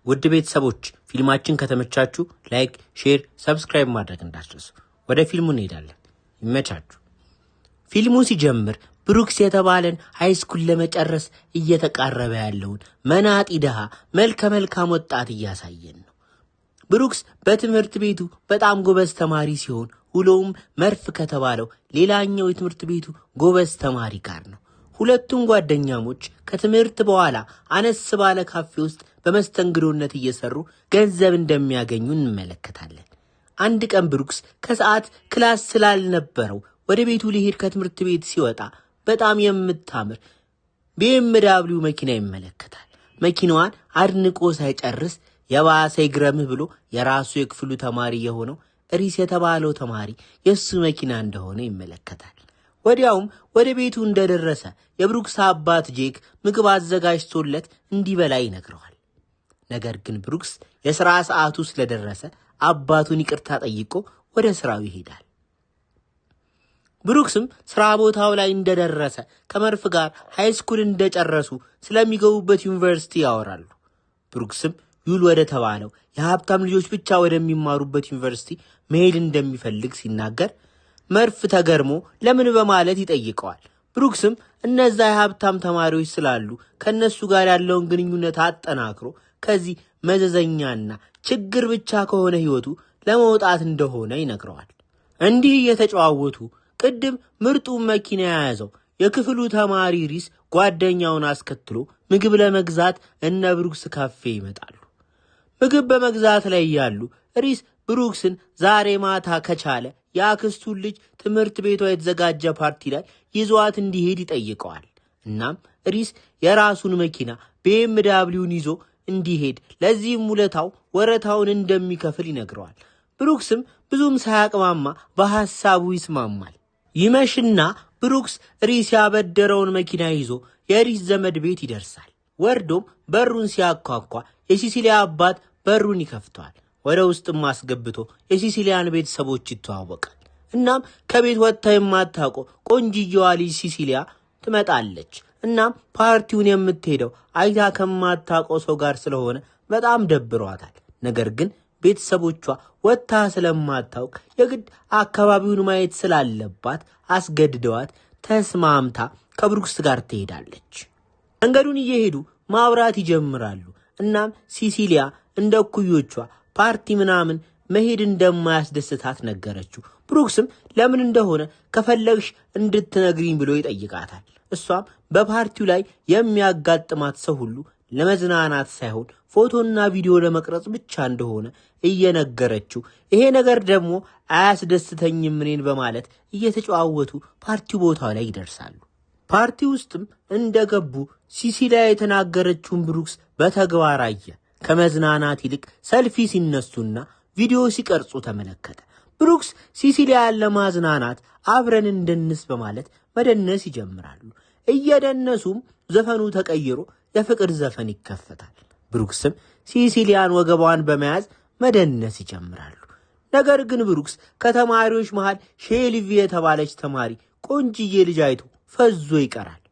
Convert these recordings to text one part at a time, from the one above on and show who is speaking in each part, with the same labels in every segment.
Speaker 1: ውድ ቤተሰቦች ፊልማችን ከተመቻችሁ like፣ share፣ subscribe ማድረግ እንዳትረሱ። ወደ ፊልሙ እንሄዳለን። ይመቻችሁ። ፊልሙ ሲጀምር ብሩክስ የተባለን high school ለመጨረስ እየተቃረበ ያለውን መናጢ ድሃ መልከ መልካም ወጣት እያሳየን ነው። ብሩክስ በትምህርት ቤቱ በጣም ጎበዝ ተማሪ ሲሆን ውሎውም መርፍ ከተባለው ሌላኛው የትምህርት ቤቱ ጎበዝ ተማሪ ጋር ነው። ሁለቱም ጓደኛሞች ከትምህርት በኋላ አነስ ባለ ካፌ ውስጥ በመስተንግዶነት እየሰሩ ገንዘብ እንደሚያገኙ እንመለከታለን። አንድ ቀን ብሩክስ ከሰዓት class ስላልነበረው ወደ ቤቱ ሊሄድ ከትምህርት ቤት ሲወጣ በጣም የምታምር BMW መኪና ይመለከታል። መኪናዋን አድንቆ ሳይጨርስ የባሰ ይግረምህ ብሎ የራሱ የክፍሉ ተማሪ የሆነው ሪስ የተባለው ተማሪ የእሱ መኪና እንደሆነ ይመለከታል። ወዲያውም ወደ ቤቱ እንደደረሰ የብሩክስ አባት ጄክ ምግብ አዘጋጅቶለት እንዲበላ ይነግረዋል። ነገር ግን ብሩክስ የሥራ ሰዓቱ ስለደረሰ አባቱን ይቅርታ ጠይቆ ወደ ሥራው ይሄዳል። ብሩክስም ስራ ቦታው ላይ እንደደረሰ ከመርፍ ጋር high school እንደጨረሱ ስለሚገቡበት ዩኒቨርሲቲ ያወራሉ። ብሩክስም ዩል ወደ ተባለው የሀብታም ልጆች ብቻ ወደሚማሩበት ዩኒቨርሲቲ መሄድ እንደሚፈልግ ሲናገር መርፍ ተገርሞ ለምን በማለት ይጠይቀዋል። ብሩክስም እነዛ የሀብታም ተማሪዎች ስላሉ ከእነሱ ጋር ያለውን ግንኙነት አጠናክሮ ከዚህ መዘዘኛና ችግር ብቻ ከሆነ ህይወቱ ለመውጣት እንደሆነ ይነግረዋል። እንዲህ እየተጨዋወቱ ቅድም ምርጡን መኪና የያዘው የክፍሉ ተማሪ ሪስ ጓደኛውን አስከትሎ ምግብ ለመግዛት እነ ብሩክስ ካፌ ይመጣሉ። ምግብ በመግዛት ላይ ያሉ ሪስ ብሩክስን ዛሬ ማታ ከቻለ የአክስቱን ልጅ ትምህርት ቤቷ የተዘጋጀ ፓርቲ ላይ ይዟት እንዲሄድ ይጠይቀዋል። እናም ሪስ የራሱን መኪና BMW ውን ይዞ እንዲሄድ ለዚህም ውለታው ወረታውን እንደሚከፍል ይነግረዋል። ብሩክስም ብዙም ሳያቅማማ በሐሳቡ ይስማማል። ይመሽና ብሩክስ ሪስ ያበደረውን መኪና ይዞ የሪስ ዘመድ ቤት ይደርሳል። ወርዶም በሩን ሲያኳኳ የሲሲሊያ አባት በሩን ይከፍተዋል። ወደ ውስጥም አስገብቶ የሲሲሊያን ቤተሰቦች ይተዋወቃል። እናም ከቤት ወጥታ የማታውቀው ቆንጅየዋ ልጅ ሲሲሊያ ትመጣለች። እናም ፓርቲውን የምትሄደው አይታ ከማታውቀው ሰው ጋር ስለሆነ በጣም ደብሯታል። ነገር ግን ቤተሰቦቿ ወጥታ ስለማታውቅ የግድ አካባቢውን ማየት ስላለባት አስገድደዋት ተስማምታ ከብሩክስ ጋር ትሄዳለች። መንገዱን እየሄዱ ማውራት ይጀምራሉ። እናም ሲሲሊያ እንደ እኩዮቿ ፓርቲ ምናምን መሄድ እንደማያስደስታት ነገረችው። ብሩክስም ለምን እንደሆነ ከፈለግሽ እንድትነግሪኝ ብሎ ይጠይቃታል። እሷም በፓርቲው ላይ የሚያጋጥማት ሰው ሁሉ ለመዝናናት ሳይሆን ፎቶና ቪዲዮ ለመቅረጽ ብቻ እንደሆነ እየነገረችው ይሄ ነገር ደግሞ አያስደስተኝም እኔን በማለት እየተጨዋወቱ ፓርቲው ቦታው ላይ ይደርሳሉ። ፓርቲ ውስጥም እንደገቡ ሲሲሊያ የተናገረችውን ብሩክስ በተግባር አየ። ከመዝናናት ይልቅ ሰልፊ ሲነሱና ቪዲዮ ሲቀርጹ ተመለከተ። ብሩክስ ሲሲሊያን ለማዝናናት አብረን እንደንስ በማለት መደነስ ይጀምራሉ። እየደነሱም ዘፈኑ ተቀይሮ የፍቅር ዘፈን ይከፈታል። ብሩክስም ሲሲሊያን ወገቧን በመያዝ መደነስ ይጀምራሉ። ነገር ግን ብሩክስ ከተማሪዎች መሃል ሼልቪ የተባለች ተማሪ ቆንጅዬ ልጅ አይቶ ፈዞ ይቀራል።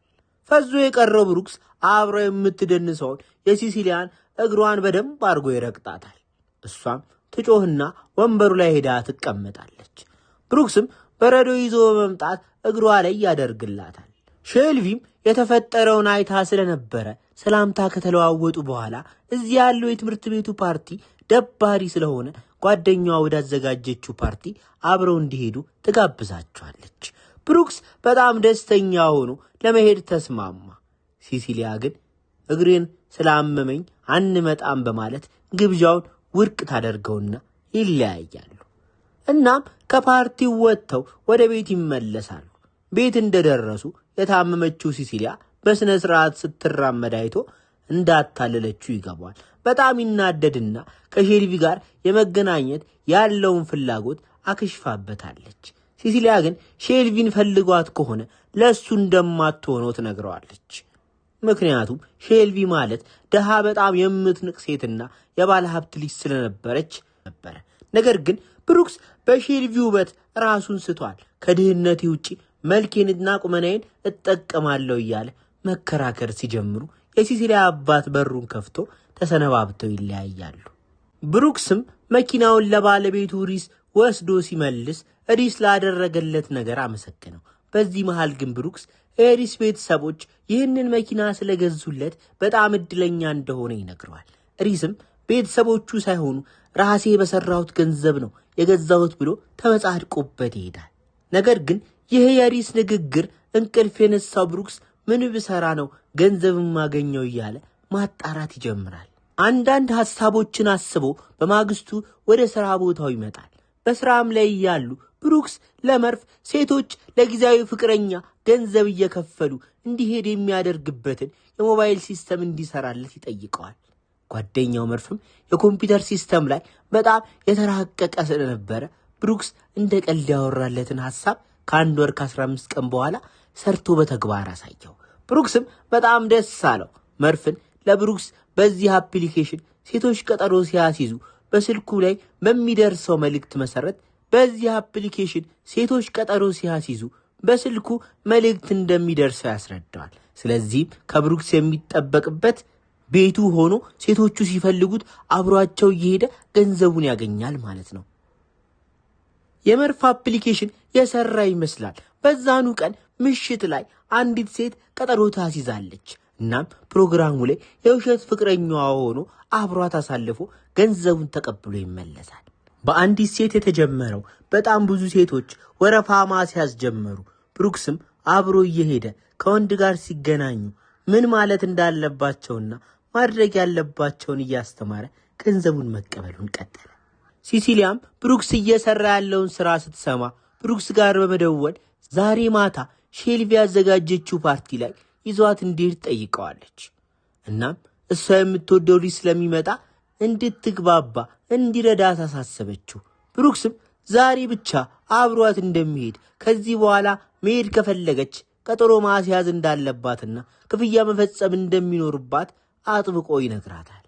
Speaker 1: ፈዞ የቀረው ብሩክስ አብረው የምትደንሰውን የሲሲሊያን እግሯን በደንብ አድርጎ ይረግጣታል። እሷም ትጮህና ወንበሩ ላይ ሄዳ ትቀመጣለች። ብሩክስም በረዶ ይዞ በመምጣት እግሯ ላይ ያደርግላታል። ሼልቪም የተፈጠረውን አይታ ስለነበረ ሰላምታ ከተለዋወጡ በኋላ እዚህ ያለው የትምህርት ቤቱ ፓርቲ ደባሪ ስለሆነ ጓደኛዋ ወዳዘጋጀችው ፓርቲ አብረው እንዲሄዱ ትጋብዛቸዋለች። ብሩክስ በጣም ደስተኛ ሆኖ ለመሄድ ተስማማ። ሲሲሊያ ግን እግሬን ስላመመኝ አንመጣም በማለት ግብዣውን ውድቅ ታደርገውና ይለያያሉ። እናም ከፓርቲው ወጥተው ወደ ቤት ይመለሳሉ። ቤት እንደደረሱ የታመመችው ሲሲሊያ በስነ ስርዓት ስትራመድ አይቶ እንዳታለለችው ይገባዋል። በጣም ይናደድና ከሼልቪ ጋር የመገናኘት ያለውን ፍላጎት አክሽፋበታለች። ሲሲሊያ ግን ሼልቪን ፈልጓት ከሆነ ለእሱ እንደማትሆነው ትነግረዋለች። ምክንያቱም ሼልቪ ማለት ድሃ በጣም የምትንቅ ሴትና የባለ ሀብት ልጅ ስለነበረች ነበረ። ነገር ግን ብሩክስ በሼልቪ ውበት ራሱን ስቷል። ከድህነቴ ውጪ መልኬንና ቁመናዬን እጠቀማለሁ እያለ መከራከር ሲጀምሩ የሲሲሊያ አባት በሩን ከፍቶ ተሰነባብተው ይለያያሉ። ብሩክስም መኪናውን ለባለቤቱ ሪስ ወስዶ ሲመልስ ሪስ ላደረገለት ነገር አመሰገነው። በዚህ መሃል ግን ብሩክስ የሪስ ቤተሰቦች ይህንን መኪና ስለገዙለት በጣም እድለኛ እንደሆነ ይነግረዋል። ሪስም ቤተሰቦቹ ሳይሆኑ ራሴ በሰራሁት ገንዘብ ነው የገዛሁት ብሎ ተመጻድቆበት ይሄዳል። ነገር ግን ይህ የሪስ ንግግር እንቅልፍ የነሳው ብሩክስ ምን ብሰራ ነው ገንዘብ የማገኘው እያለ ማጣራት ይጀምራል። አንዳንድ ሐሳቦችን አስቦ በማግስቱ ወደ ሥራ ቦታው ይመጣል። በስራም ላይ እያሉ ብሩክስ ለመርፍ ሴቶች ለጊዜያዊ ፍቅረኛ ገንዘብ እየከፈሉ እንዲሄድ የሚያደርግበትን የሞባይል system እንዲሰራለት ይጠይቀዋል። ጓደኛው መርፍም የኮምፒውተር system ላይ በጣም የተራቀቀ ስለነበረ ብሩክስ እንደ ቀልድ ያወራለትን ሐሳብ ከ1 ወር ከ15 ቀን በኋላ ሰርቶ በተግባር አሳየው። ብሩክስም በጣም ደስ አለው። መርፍን ለብሩክስ በዚህ application ሴቶች ቀጠሮ ሲያስይዙ በስልኩ ላይ በሚደርሰው መልእክት መሰረት በዚህ application ሴቶች ቀጠሮ ሲያስይዙ በስልኩ መልእክት እንደሚደርሰው ያስረዳዋል። ስለዚህም ከብሩክስ የሚጠበቅበት ቤቱ ሆኖ ሴቶቹ ሲፈልጉት አብሯቸው እየሄደ ገንዘቡን ያገኛል ማለት ነው። የመርፍ application የሰራ ይመስላል። በዛኑ ቀን ምሽት ላይ አንዲት ሴት ቀጠሮ ታስይዛለች። እናም ፕሮግራሙ ላይ የውሸት ፍቅረኛዋ ሆኖ አብሯት አሳልፎ ገንዘቡን ተቀብሎ ይመለሳል። በአንዲት ሴት የተጀመረው በጣም ብዙ ሴቶች ወረፋ ማስያዝ ጀመሩ። ብሩክስም አብሮ እየሄደ ከወንድ ጋር ሲገናኙ ምን ማለት እንዳለባቸውና ማድረግ ያለባቸውን እያስተማረ ገንዘቡን መቀበሉን ቀጠለ። ሲሲሊያም ብሩክስ እየሰራ ያለውን ስራ ስትሰማ ብሩክስ ጋር በመደወል ዛሬ ማታ ሼልቪ ያዘጋጀችው ፓርቲ ላይ ይዟት እንዲሄድ ጠይቀዋለች። እናም እሷ የምትወደው ልጅ ስለሚመጣ እንድትግባባ እንዲረዳት አሳሰበችው። ብሩክስም ዛሬ ብቻ አብሯት እንደሚሄድ ከዚህ በኋላ መሄድ ከፈለገች ቀጠሮ ማስያዝ እንዳለባትና ክፍያ መፈጸም እንደሚኖርባት አጥብቆ ይነግራታል።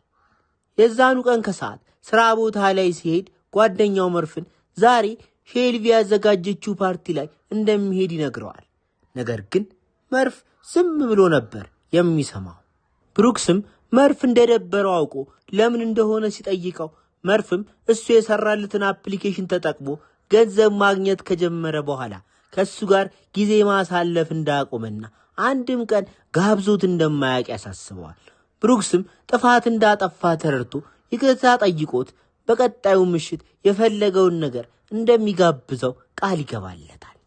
Speaker 1: የዛኑ ቀን ከሰዓት ስራ ቦታ ላይ ሲሄድ ጓደኛው መርፍን ዛሬ ሼልቪ ያዘጋጀችው ፓርቲ ላይ እንደሚሄድ ይነግረዋል። ነገር ግን መርፍ ዝም ብሎ ነበር የሚሰማው። ብሩክስም መርፍ እንደደበረው አውቆ ለምን እንደሆነ ሲጠይቀው መርፍም እሱ የሰራለትን application ተጠቅሞ ገንዘብ ማግኘት ከጀመረ በኋላ ከሱ ጋር ጊዜ ማሳለፍ እንዳቆመና አንድም ቀን ጋብዞት እንደማያውቅ ያሳስበዋል። ብሩክስም ጥፋት እንዳጠፋ ተረድቶ ይቅርታ ጠይቆት በቀጣዩ ምሽት የፈለገውን ነገር እንደሚጋብዘው ቃል ይገባለታል።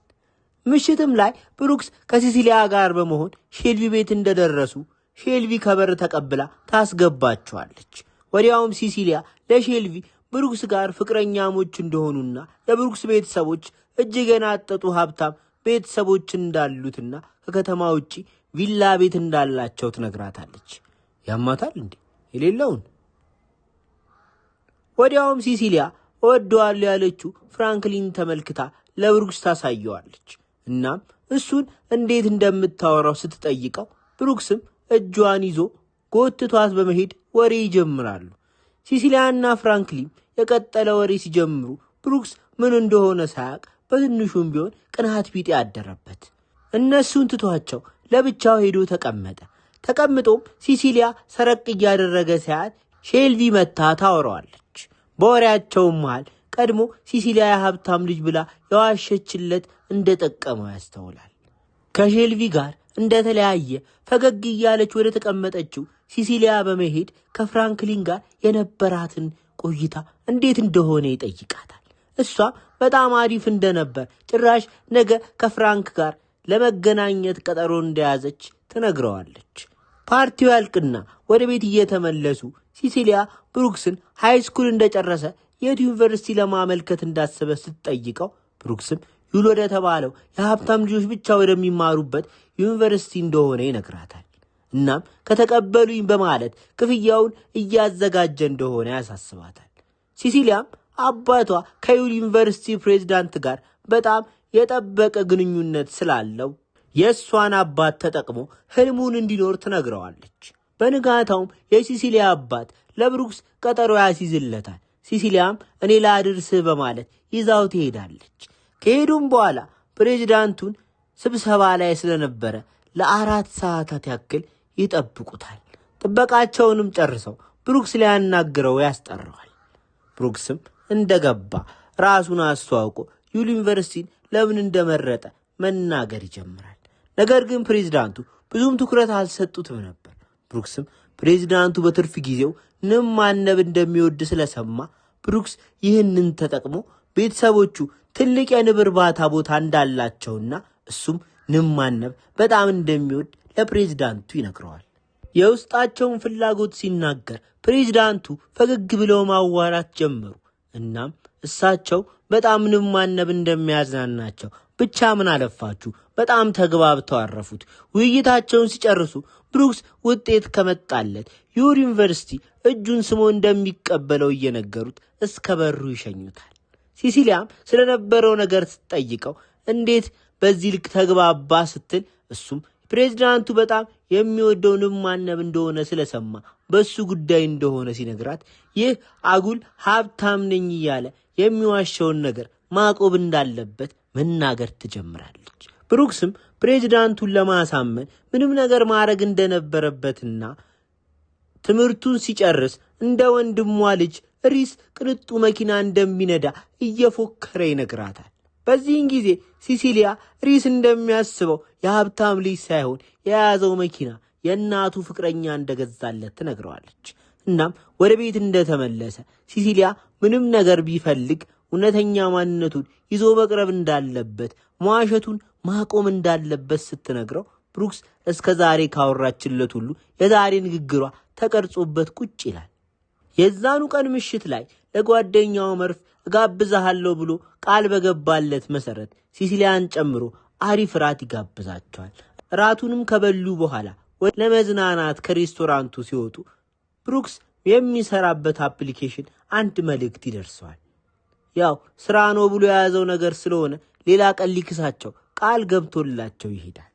Speaker 1: ምሽትም ላይ ብሩክስ ከሲሲሊያ ጋር በመሆን ሼልቪ ቤት እንደደረሱ ሼልቪ ከበር ተቀብላ ታስገባቸዋለች። ወዲያውም ሲሲሊያ ለሼልቪ ብሩክስ ጋር ፍቅረኛሞች እንደሆኑና የብሩክስ ቤተሰቦች እጅግ የናጠጡ ሀብታም ቤተሰቦች እንዳሉትና ከከተማ ውጪ ቪላ ቤት እንዳላቸው ትነግራታለች። ያማታል እንዴ የሌለውን። ወዲያውም ሲሲሊያ እወደዋለሁ ያለችው ፍራንክሊን ተመልክታ ለብሩክስ ታሳየዋለች። እናም እሱን እንዴት እንደምታወራው ስትጠይቀው ብሩክስም እጇን ይዞ ጎትቷት በመሄድ ወሬ ይጀምራሉ። ሲሲሊያና ፍራንክሊን የቀጠለ ወሬ ሲጀምሩ ብሩክስ ምን እንደሆነ ሳያውቅ በትንሹም ቢሆን ቅናት ቢጤ አደረበት። እነሱን ትቷቸው ለብቻው ሄዶ ተቀመጠ። ተቀምጦም ሲሲሊያ ሰረቅ እያደረገ ሳያት ሼልቪ መታ ታወራዋለች። በወሬያቸውም መሃል ቀድሞ ሲሲሊያ የሀብታም ልጅ ብላ የዋሸችለት እንደጠቀመው ያስተውላል። ከሼልቪ ጋር እንደተለያየ ፈገግ እያለች ወደ ተቀመጠችው ሲሲሊያ በመሄድ ከፍራንክሊን ጋር የነበራትን ቆይታ እንዴት እንደሆነ ይጠይቃታል። እሷ በጣም አሪፍ እንደነበር ጭራሽ ነገ ከፍራንክ ጋር ለመገናኘት ቀጠሮ እንደያዘች ትነግረዋለች። ፓርቲው ያልቅና ወደ ቤት እየተመለሱ ሲሲሊያ ብሩክስን high school እንደጨረሰ የት ዩኒቨርሲቲ ለማመልከት እንዳሰበ ስትጠይቀው ብሩክስም ዩል ወደ ተባለው የሀብታም ልጆች ብቻ ወደሚማሩበት ዩኒቨርሲቲ እንደሆነ ይነግራታል። እናም ከተቀበሉኝ በማለት ክፍያውን እያዘጋጀ እንደሆነ ያሳስባታል። ሲሲሊያም አባቷ ከዩል ዩኒቨርሲቲ ፕሬዝዳንት ጋር በጣም የጠበቀ ግንኙነት ስላለው የእሷን አባት ተጠቅሞ ህልሙን እንዲኖር ትነግረዋለች። በንጋታውም የሲሲሊያ አባት ለብሩክስ ቀጠሮ ያስይዝለታል። ሲሲሊያም እኔ ላድርስህ በማለት ይዛው ትሄዳለች። ከሄዱም በኋላ ፕሬዝዳንቱን ስብሰባ ላይ ስለነበረ ለ4 ሰዓታት ያክል ይጠብቁታል። ጥበቃቸውንም ጨርሰው ብሩክስ ሊያናግረው ያስጠራዋል። ብሩክስም እንደገባ ራሱን አስተዋውቆ ዩል ዩኒቨርሲቲን ለምን እንደመረጠ መናገር ይጀምራል። ነገር ግን ፕሬዝዳንቱ ብዙም ትኩረት አልሰጡትም ነበር። ብሩክስም ፕሬዝዳንቱ በትርፍ ጊዜው ንብ ማነብ እንደሚወድ ስለሰማ ብሩክስ ይህንን ተጠቅሞ ቤተሰቦቹ ትልቅ የንብ እርባታ ቦታ እንዳላቸውና እሱም ንብ ማነብ በጣም እንደሚወድ ለፕሬዝዳንቱ ይነግረዋል። የውስጣቸውን ፍላጎት ሲናገር ፕሬዝዳንቱ ፈገግ ብለው ማዋራት ጀመሩ። እናም እሳቸው በጣም ንብ ማነብ እንደሚያዝናናቸው ብቻ ምን አለፋችሁ በጣም ተግባብተው አረፉት። ውይይታቸውን ሲጨርሱ ብሩክስ ውጤት ከመጣለት ዩል ዩኒቨርሲቲ እጁን ስሞ እንደሚቀበለው እየነገሩት እስከ በሩ ይሸኙታል። ሲሲሊያም ስለነበረው ነገር ስትጠይቀው እንዴት በዚህ ልክ ተግባባ ስትል እሱም ፕሬዝዳንቱ በጣም የሚወደው ንብ ማነብ እንደሆነ ስለሰማ በሱ ጉዳይ እንደሆነ ሲነግራት ይህ አጉል ሀብታም ነኝ እያለ የሚዋሸውን ነገር ማቆብ እንዳለበት መናገር ትጀምራለች። ብሩክስም ፕሬዝዳንቱን ለማሳመን ምንም ነገር ማድረግ እንደነበረበትና ትምህርቱን ሲጨርስ እንደ ወንድሟ ልጅ ሪስ ቅንጡ መኪና እንደሚነዳ እየፎከረ ይነግራታል። በዚህን ጊዜ ሲሲሊያ ሪስ እንደሚያስበው የሀብታም ልጅ ሳይሆን የያዘው መኪና የእናቱ ፍቅረኛ እንደገዛለት ትነግረዋለች። እናም ወደ ቤት እንደተመለሰ ሲሲሊያ ምንም ነገር ቢፈልግ እውነተኛ ማንነቱን ይዞ መቅረብ እንዳለበት፣ መዋሸቱን ማቆም እንዳለበት ስትነግረው ብሩክስ እስከ ዛሬ ካወራችለት ሁሉ የዛሬ ንግግሯ ተቀርጾበት ቁጭ ይላል። የዛኑ ቀን ምሽት ላይ ለጓደኛው መርፍ እጋብዝሃለሁ ብሎ ቃል በገባለት መሰረት ሲሲሊያን ጨምሮ አሪፍ ራት ይጋብዛቸዋል። ራቱንም ከበሉ በኋላ ለመዝናናት ከሬስቶራንቱ ሲወጡ ብሩክስ የሚሰራበት application አንድ መልእክት ይደርሰዋል። ያው ስራ ነው ብሎ የያዘው ነገር ስለሆነ ሌላ ቀን ሊክሳቸው ቃል ገብቶላቸው ይሄዳል።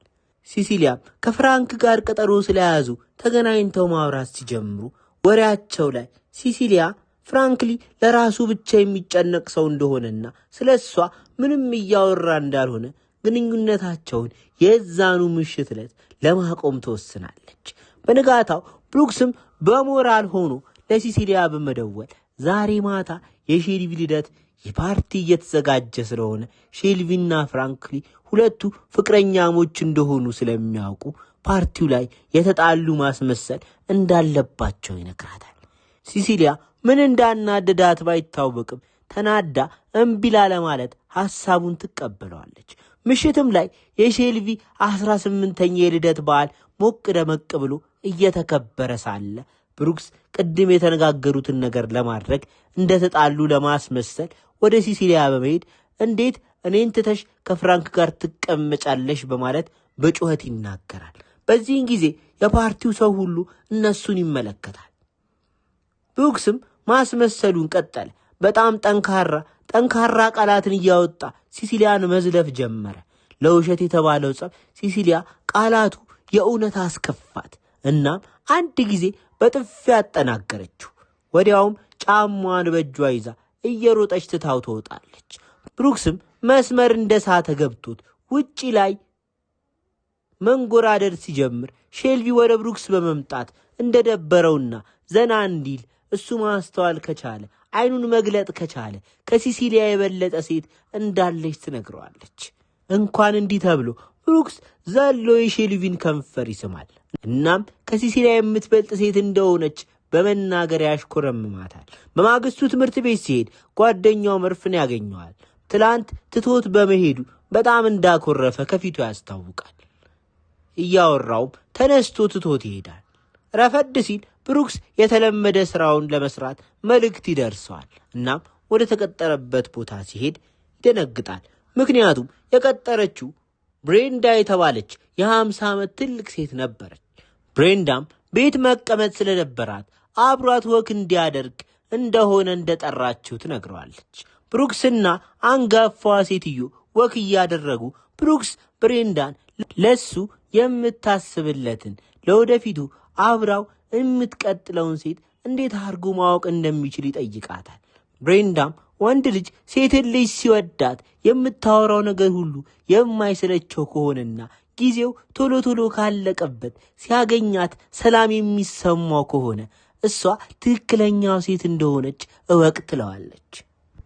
Speaker 1: ሲሲሊያም ከፍራንክ ጋር ቀጠሮ ስለያዙ ተገናኝተው ማውራት ሲጀምሩ ወሬያቸው ላይ ሲሲሊያ ፍራንክሊ ለራሱ ብቻ የሚጨነቅ ሰው እንደሆነና ስለ እሷ ምንም እያወራ እንዳልሆነ ግንኙነታቸውን የዛኑ ምሽት ዕለት ለማቆም ትወስናለች። በንጋታው ብሩክስም በሞራል ሆኖ ለሲሲሊያ በመደወል ዛሬ ማታ የሼልቪ ልደት የፓርቲ እየተዘጋጀ ስለሆነ ሼልቪና ፍራንክሊ ሁለቱ ፍቅረኛሞች እንደሆኑ ስለሚያውቁ ፓርቲው ላይ የተጣሉ ማስመሰል እንዳለባቸው ይነግራታል። ሲሲሊያ ምን እንዳናደዳት ባይታወቅም ተናዳ እምቢ ላለማለት ሐሳቡን ትቀበለዋለች። ምሽትም ላይ የሼልቪ 18ኛ የልደት በዓል ሞቅ ደመቅ ብሎ እየተከበረ ሳለ ብሩክስ ቅድም የተነጋገሩትን ነገር ለማድረግ እንደተጣሉ ለማስመሰል ወደ ሲሲሊያ በመሄድ እንዴት እኔን ትተሽ ከፍራንክ ጋር ትቀመጫለሽ በማለት በጩኸት ይናገራል። በዚህን ጊዜ የፓርቲው ሰው ሁሉ እነሱን ይመለከታል። ብሩክስም ማስመሰሉን ቀጠለ። በጣም ጠንካራ ጠንካራ ቃላትን እያወጣ ሲሲሊያን መዝለፍ ጀመረ። ለውሸት የተባለው ጸብ ሲሲሊያ ቃላቱ የእውነት አስከፋት። እናም አንድ ጊዜ በጥፊ አጠናገረችው። ወዲያውም ጫሟን በእጇ ይዛ እየሮጠች ትታው ትወጣለች። ብሩክስም መስመር እንደሳተ ገብቶት ውጪ ላይ መንጎራደድ ሲጀምር ሼልቪ ወደ ብሩክስ በመምጣት እንደደበረውና ዘና እንዲል እሱ ማስተዋል ከቻለ አይኑን መግለጥ ከቻለ ከሲሲሊያ የበለጠ ሴት እንዳለች ትነግረዋለች። እንኳን እንዲህ ተብሎ ብሩክስ ዘሎ የሼልቪን ከንፈር ይስማል። እናም ከሲሲሊያ የምትበልጥ ሴት እንደሆነች በመናገር ያሽኮረምማታል። በማግስቱ ትምህርት ቤት ሲሄድ ጓደኛው መርፍን ያገኘዋል። ትላንት ትቶት በመሄዱ በጣም እንዳኮረፈ ከፊቱ ያስታውቃል። እያወራውም ተነስቶ ትቶት ይሄዳል። ረፈድ ሲል ብሩክስ የተለመደ ስራውን ለመስራት መልእክት ይደርሰዋል። እናም ወደ ተቀጠረበት ቦታ ሲሄድ ይደነግጣል። ምክንያቱም የቀጠረችው ብሬንዳ የተባለች የ50 ዓመት ትልቅ ሴት ነበረች። ብሬንዳም ቤት መቀመጥ ስለነበራት አብሯት walk እንዲያደርግ እንደሆነ እንደጠራችው ትነግረዋለች። ብሩክስና አንጋፋዋ ሴትዮ walk እያደረጉ ብሩክስ ብሬንዳን ለሱ የምታስብለትን ለወደፊቱ አብራው የምትቀጥለውን ሴት እንዴት አድርጎ ማወቅ እንደሚችል ይጠይቃታል። ብሬንዳም ወንድ ልጅ ሴትን ልጅ ሲወዳት የምታወራው ነገር ሁሉ የማይሰለቸው ከሆነና ጊዜው ቶሎ ቶሎ ካለቀበት ሲያገኛት ሰላም የሚሰማው ከሆነ እሷ ትክክለኛው ሴት እንደሆነች እወቅ ትለዋለች።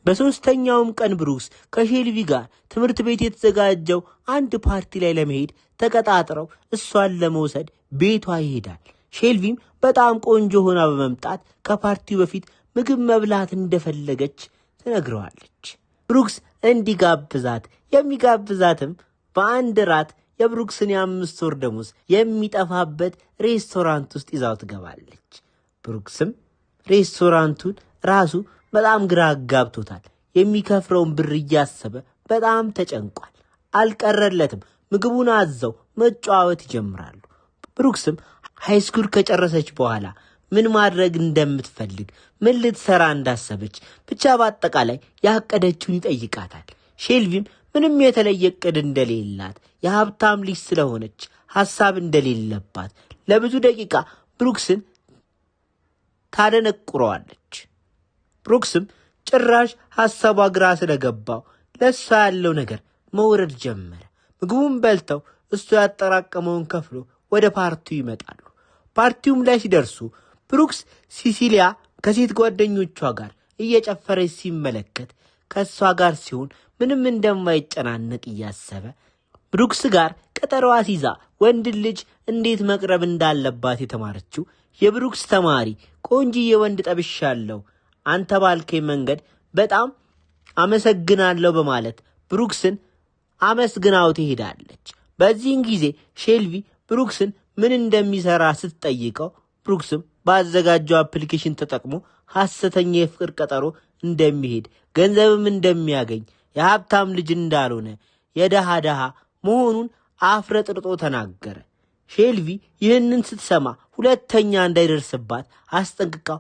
Speaker 1: በሦስተኛውም ቀን ብሩክስ ከሼልቪ ጋር ትምህርት ቤት የተዘጋጀው አንድ ፓርቲ ላይ ለመሄድ ተቀጣጥረው እሷን ለመውሰድ ቤቷ ይሄዳል። ሼልቪም በጣም ቆንጆ ሆና በመምጣት ከፓርቲው በፊት ምግብ መብላት እንደፈለገች ትነግረዋለች። ብሩክስ እንዲጋብዛት የሚጋብዛትም በአንድ ራት የብሩክስን የ5 ወር ደሞዝ የሚጠፋበት ሬስቶራንት ውስጥ ይዛው ትገባለች። ብሩክስም ሬስቶራንቱን ራሱ በጣም ግራ አጋብቶታል። የሚከፍለውን ብር እያሰበ በጣም ተጨንቋል። አልቀረለትም። ምግቡን አዘው መጨዋወት ይጀምራሉ። ብሩክስም high school ከጨረሰች በኋላ ምን ማድረግ እንደምትፈልግ፣ ምን ልትሰራ እንዳሰበች፣ ብቻ በአጠቃላይ ያቀደችውን ይጠይቃታል። ሼልቪም ምንም የተለየ እቅድ እንደሌላት፣ የሀብታም ልጅ ስለሆነች ሐሳብ እንደሌለባት ለብዙ ደቂቃ ብሩክስን ታደነቁረዋለች። ብሩክስም ጭራሽ ሐሳቧ ግራ ስለገባው ለእሷ ያለው ነገር መውረድ ጀመረ። ምግቡን በልተው እሱ ያጠራቀመውን ከፍሎ ወደ ፓርቲው ይመጣሉ። ፓርቲውም ላይ ሲደርሱ ብሩክስ ሲሲሊያ ከሴት ጓደኞቿ ጋር እየጨፈረች ሲመለከት ከእሷ ጋር ሲሆን ምንም እንደማይጨናነቅ እያሰበ ብሩክስ ጋር ቀጠሮ አስይዛ ወንድ ልጅ እንዴት መቅረብ እንዳለባት የተማረችው የብሩክስ ተማሪ ቆንጂዬ ወንድ ጠብሻለሁ፣ አንተ ባልከኝ መንገድ በጣም አመሰግናለሁ በማለት ብሩክስን አመስግናው ትሄዳለች። በዚህን ጊዜ ሼልቪ ብሩክስን ምን እንደሚሰራ ስትጠይቀው ብሩክስም ባዘጋጀው application ተጠቅሞ ሐሰተኛ የፍቅር ቀጠሮ እንደሚሄድ፣ ገንዘብም እንደሚያገኝ፣ የሀብታም ልጅ እንዳልሆነ፣ የደሃ ደሃ መሆኑን አፍረጥርጦ ተናገረ። ሼልቪ ይህንን ስትሰማ ሁለተኛ እንዳይደርስባት አስጠንቅቃው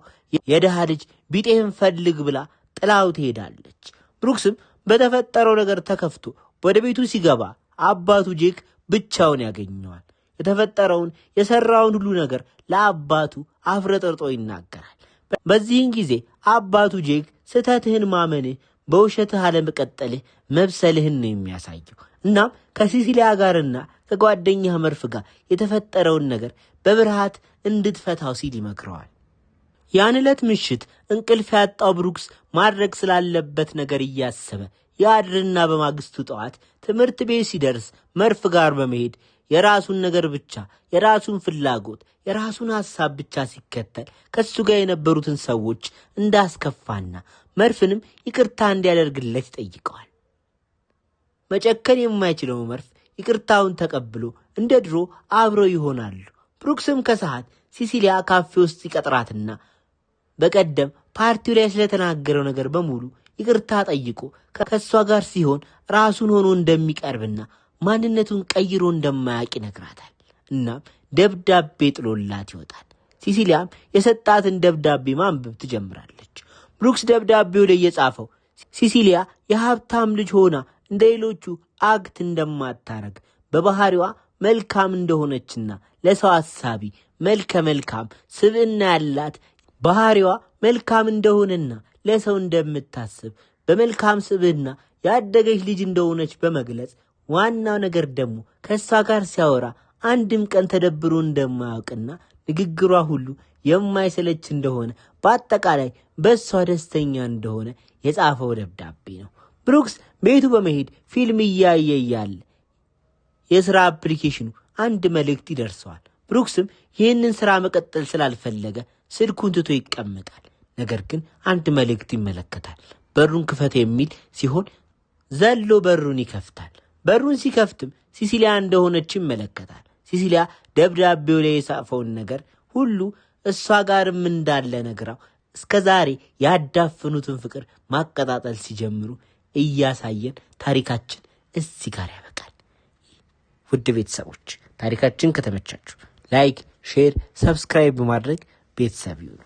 Speaker 1: የደሃ ልጅ ቢጤህን ፈልግ ብላ ጥላው ትሄዳለች። ብሩክስም በተፈጠረው ነገር ተከፍቶ ወደ ቤቱ ሲገባ አባቱ ጄክ ብቻውን ያገኘዋል። የተፈጠረውን የሰራውን ሁሉ ነገር ለአባቱ አፍረጠርጦ ይናገራል። በዚህን ጊዜ አባቱ ጄክ ስህተትህን ማመንህ በውሸትህ አለመቀጠልህ መብሰልህን ነው የሚያሳየው። እናም ከሲሲሊያ ጋርና ከጓደኛህ መርፍ ጋር የተፈጠረውን ነገር በብርሃት እንድትፈታው ሲል ይመክረዋል። ያን ዕለት ምሽት እንቅልፍ ያጣው ብሩክስ ማድረግ ስላለበት ነገር እያሰበ ያድርና በማግስቱ ጠዋት ትምህርት ቤት ሲደርስ መርፍ ጋር በመሄድ የራሱን ነገር ብቻ፣ የራሱን ፍላጎት፣ የራሱን ሐሳብ ብቻ ሲከተል ከሱ ጋር የነበሩትን ሰዎች እንዳስከፋና መርፍንም ይቅርታ እንዲያደርግለት ይጠይቀዋል። መጨከን የማይችለው መርፍ ይቅርታውን ተቀብሎ እንደ ድሮ አብረው ይሆናሉ። ብሩክስም ከሰዓት ሲሲሊያ ካፌ ውስጥ ይቀጥራትና በቀደም ፓርቲው ላይ ስለተናገረው ነገር በሙሉ ይቅርታ ጠይቆ ከእሷ ጋር ሲሆን ራሱን ሆኖ እንደሚቀርብና ማንነቱን ቀይሮ እንደማያውቅ ይነግራታል። እናም ደብዳቤ ጥሎላት ይወጣል። ሲሲሊያም የሰጣትን ደብዳቤ ማንበብ ትጀምራለች። ብሩክስ ደብዳቤው ላይ የጻፈው ሲሲሊያ የሀብታም ልጅ ሆና እንደ ሌሎቹ act እንደማታረግ፣ በባህሪዋ መልካም እንደሆነችና ለሰው አሳቢ መልከ መልካም ስብዕና ያላት፣ ባህሪዋ መልካም እንደሆነና ለሰው እንደምታስብ፣ በመልካም ስብዕና ያደገች ልጅ እንደሆነች በመግለጽ፣ ዋናው ነገር ደግሞ ከእሷ ጋር ሲያወራ አንድም ቀን ተደብሮ እንደማያውቅና ንግግሯ ሁሉ የማይሰለች እንደሆነ፣ በአጠቃላይ በእሷ ደስተኛ እንደሆነ የጻፈው ደብዳቤ ነው። ብሩክስ ቤቱ በመሄድ ፊልም እያየ እያለ የሥራ application ኑ አንድ መልእክት ይደርሰዋል። ብሩክስም ይህንን ሥራ መቀጠል ስላልፈለገ ስልኩን ትቶ ይቀመጣል። ነገር ግን አንድ መልእክት ይመለከታል። በሩን ክፈት የሚል ሲሆን ዘሎ በሩን ይከፍታል። በሩን ሲከፍትም ሲሲሊያ እንደሆነች ይመለከታል። ሲሲሊያ ደብዳቤው ላይ የጻፈውን ነገር ሁሉ እሷ ጋርም እንዳለ ነግራው እስከ ዛሬ ያዳፈኑትን ፍቅር ማቀጣጠል ሲጀምሩ እያሳየን ታሪካችን እዚህ ጋር ያበቃል። ውድ ቤተሰቦች፣ ታሪካችን ከተመቻችሁ like፣ share፣ subscribe በማድረግ ቤተሰብ ይሁኑ።